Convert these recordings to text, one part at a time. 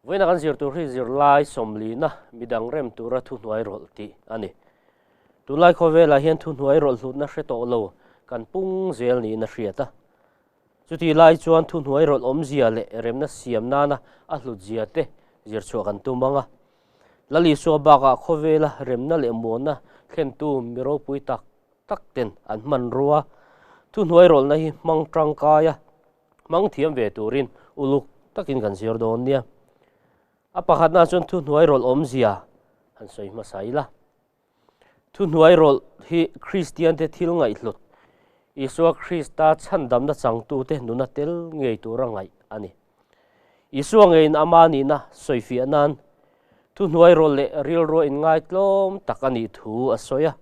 Vawiina kan zir tur hi zirlai sawmlina midang rem tura thuhnuai rawlh tih a ni. Tunlai khawvelah hian thuhnuai rawlh hlutna hre tawh lo kan pung zel niin a hriat a. Chutih lai chuan thuhnuai rawlh awmzia leh remna siam nana a hlutzia te zir chhuah kan tum ang a. Lal Isua bakah khawvela remna leh muanna thlentu mi ropui tak tak ten an hmanrua thuhnuai rawlhna hi hmang tangkai a. Hmang thiam ve turin uluk takin kan zir dawn nia. A pakhatna chuan thuhnuai rawlh awmzia han sawi hmasa ila. Thuhnuai rawlh hi Kristiante thil ngaihhlut, Isua Krista chhandamna changtute nuna tel ngei tura ngaih a ni. Isua ngeiin ama nihna sawifiah nan thuhnuai rawlh leh rilrua inngaitlawm tak a nih thu a sawi a.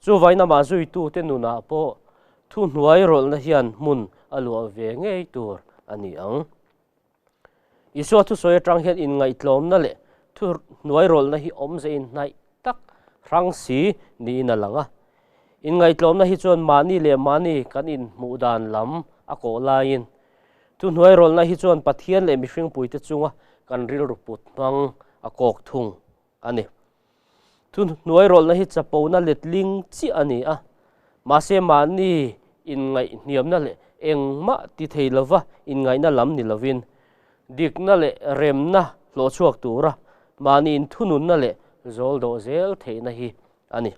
Chuvain amah zuitute nunah pawh thuhnuai rawlhna hian hmun a luah ve ngei tur a ni ang. Isua thusawi atang hian inngaihtlawmna leh thuhnuai rawlhna hi awmze inhnaih tak hrang si niin a lang a. Inngaihtlawmna hi chuan mahni leh mahni kan inhmuh dan lam a kawh laiin thuhnuai rawlhna hi chuan Pathian leh mihringpuite chunga kan rilru put hmang a kawk thung a ni. Thuhnuai rawlhna hi chapona letling chiah a ni a, mahse mahni inngaihhniamna leh engmah ti thei lova inngaihna lam ni lovin, dikna leh remna hlawhchhuak tura mahni inthununna leh zawl dawh zel theihna hi a ni.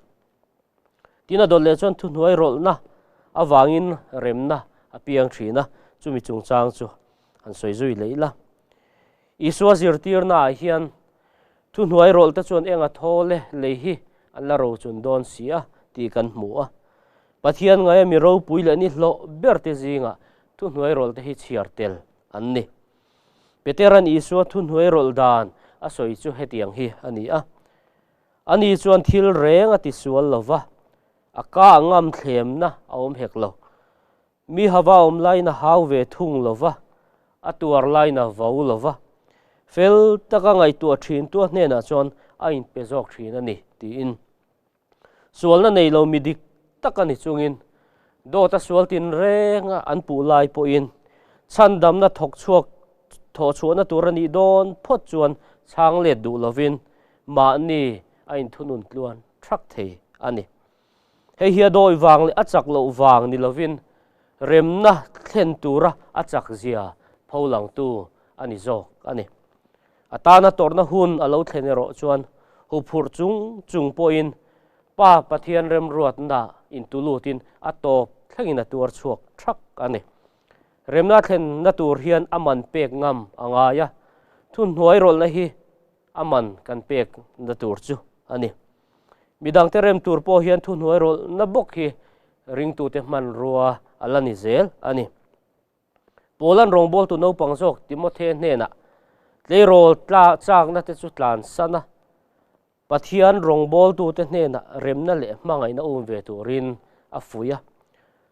Tin a dawt leh chuan thuhnuai rawlhna avangin remna a piang thin a, chumi chungchang chu han sawi zui leh ila. Isua zirtirnaah hian thuhnuai rawlhte chuan eng a thaw le lei hi an la rochun dawn si a tih kan hmu a. Pathian ngaia mi ropui leh ni hlawh berte zingah thuhnuai rawlhte hi chhiar tel an ni. Petera'n Isua thuhnuai rawlh dan a sawi chu hetiang hi a ni a, Ani chuan thil reng a tisual lo va, a ka a ngam thlemna a awm hek lo. Mi hava awm laiin a hau ve thung lo va, a tuar laiin a vo lo va. Fel taka ngaihtuah thintu a hnenah chuan a inpe zawk thin a ni, tiin. Sualna nei lo mi dik tak a ni chungin dawt a sual tinrenga an puh lai pawhin chhandamna thawk chhuak thawh chhuahna tur a nih dawn phawt chuan chhang let duh lovin mahni a inthunun tluan thak thei a ni. Hei hi a dawi vang leh a chak loh vang ni lovin remna thlen tura a chak zia pholangtu a ni zawk a ni. A tana tawrhna hun a lo thlen erawh chuan huphurh chung chung pawhin Pa Pathian remruatna intulutin a tawp thlengin a tuar chhuak thak a ni. Remna thlenna tur hian a man pek ngam a ngai a, thuhnuai rawlhna hi a man kan pekna tur chu a ni. Midangte rem tur pawh hian thuhnuai rawlhna bawk hi ringtute hmanrua a la ni zel a ni. Paula'n rawngbawltu naupang zawk Timothe hnenah tleirawl tla chakna te chu tlansan a, Pathian rawngbawltute hnenah remna leh hmangaihna um ve turin a fuih a.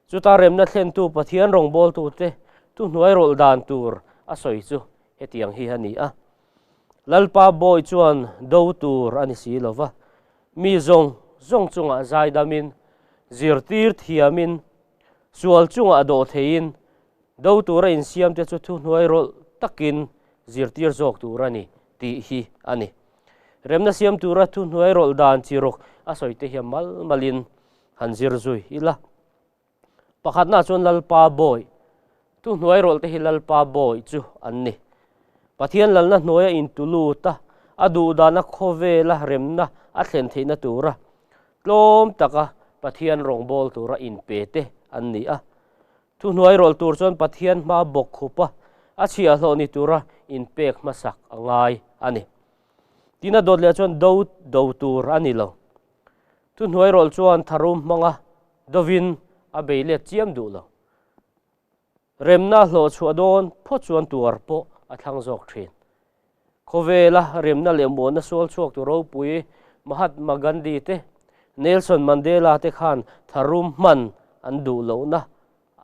Chuta remna thlentu Pathian rawngbawltute thuhnuai rawlh dan tur a sawi chu hetiang hi a ni a. Lalpa bawi chuan do tur a ni si lo va, mi zawng zawng chungah zaidamin, zirtir thiamin, sual chungah dawh theiin, do tura insiamte chu thuhnuai rawlh takin zirtir zawk tur a ni tih hi a ni. Remna siam tura thuhnuai rawlh dan chi rawk a sawite hian mal malin han zir zui ila. Pakhatna chuan Lalpa bawi, thuhnuai rawlhte hi Lalpa bawi chu an ni. Pathian lalna hnuaia intu lut a, a duhdana khawvela remna a thlen theihna tura tlawm taka Pathian rawngbâwl tura inpe te an ni a. Thuhnuai rawlh tur chuan Pathian hma bawk khupa a chhiahhlawh ni tura inpek hmasak a ngai a ni. Tin a dawt leh chuan do do tur a ni lo. Thuhnuai rawlh chuan tharum hmanga dovin a bei let chiam duh lo. Remna hlawh chhuah dawn phawt chuan tuar pawh a thlang zawk thin. Khawvela remna leh muanna sual chhuak tu ropui Mahatma Gandhi te, Nelson Mandela te khan tharum hman an duh lohna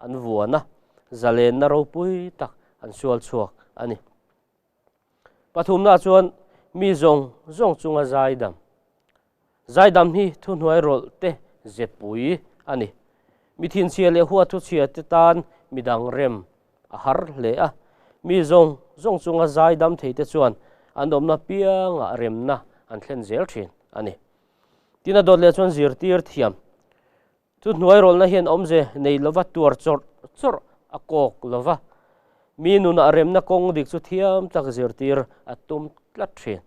an vuan a, zalenna ropui tak an sual chhuak a ni. Pathumna chuan mi zawng zawng chunga zaidam. Zaidam hi thuhnuai rawlh te zepui a ni. Mi thinchhia leh huathuchhia te tan midang rem a har hle a. Mi zawng zawng chunga zai dam thei te chuan an awmna piangah remna an thlen zel thin a ni. Tin a dawt leh chuan zirtir thiam Chu hnuairawlna hian awmze nei lova tuar chawrh chawrh a kawk lova, mi nunah remna kawng dik chu thiam tak zirtir a tum tlat thin.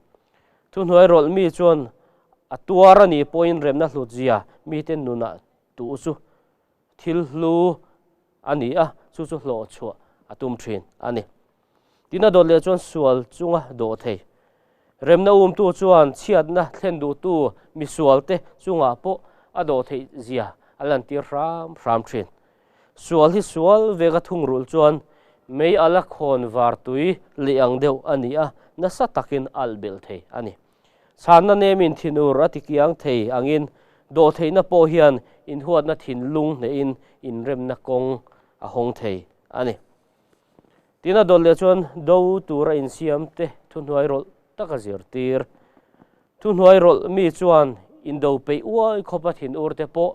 Thu hnuairawlh mi chuan a tuar a nih pawhin remna hlutzia mite nunah tuh chu thil hlu a ni a, chu chu hlawhchhuah a tum thin a ni. Tin a dawt leh chuan sual chunga dawh thei. Remna umtu chuan chhiatna thlen duhtu misualte chungah pawh a dawh theih zia a lantir hram hram thin. Sual hi sual veka thungrulh chuan mei ala khawn var tui leh ang deuh a ni a, nasa takin alh belh thei a ni. Chhanna nemin thinur a tikiang thei angin dawh theihna pawh hian inhuatna thinlung hnehin inremna kawng a hawng thei a ni. Tin a dawt leh chuan do tura insiam te thuhnuai rawlh taka zirtir. Thuhnuai rawlh mi chuan indo peih uai khawpa thinur te pawh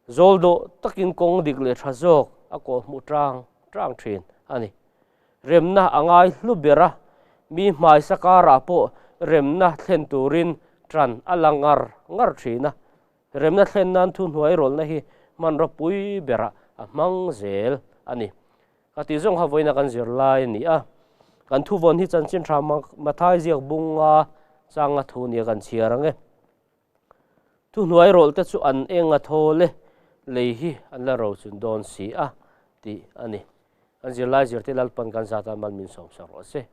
zawl dawh takin kawng dik leh tha zawk a kawh hmuh tang tang thin a ni. Remna a ngai hlu ber a, mi hmaisa karah pawh remna thlen turin tan a la ngar ngar thin a. Remna thlen nan thuhnuai rawlhna hi hmanraw pui berah a hmang zel a ni. Ka tih zawng kha vawiina kan zir lai a ni a, kan thuvawn hi chanchin tha Mathai ziak bunga changa thu nia kan chhiar ang e. Thuhnuai rawlh te chu an eng a thawl e, lei hi an la rochun dawn si a tih a ni. Kan zirlai zirte Lalpan kan zat a mal min sawmsak rawh se.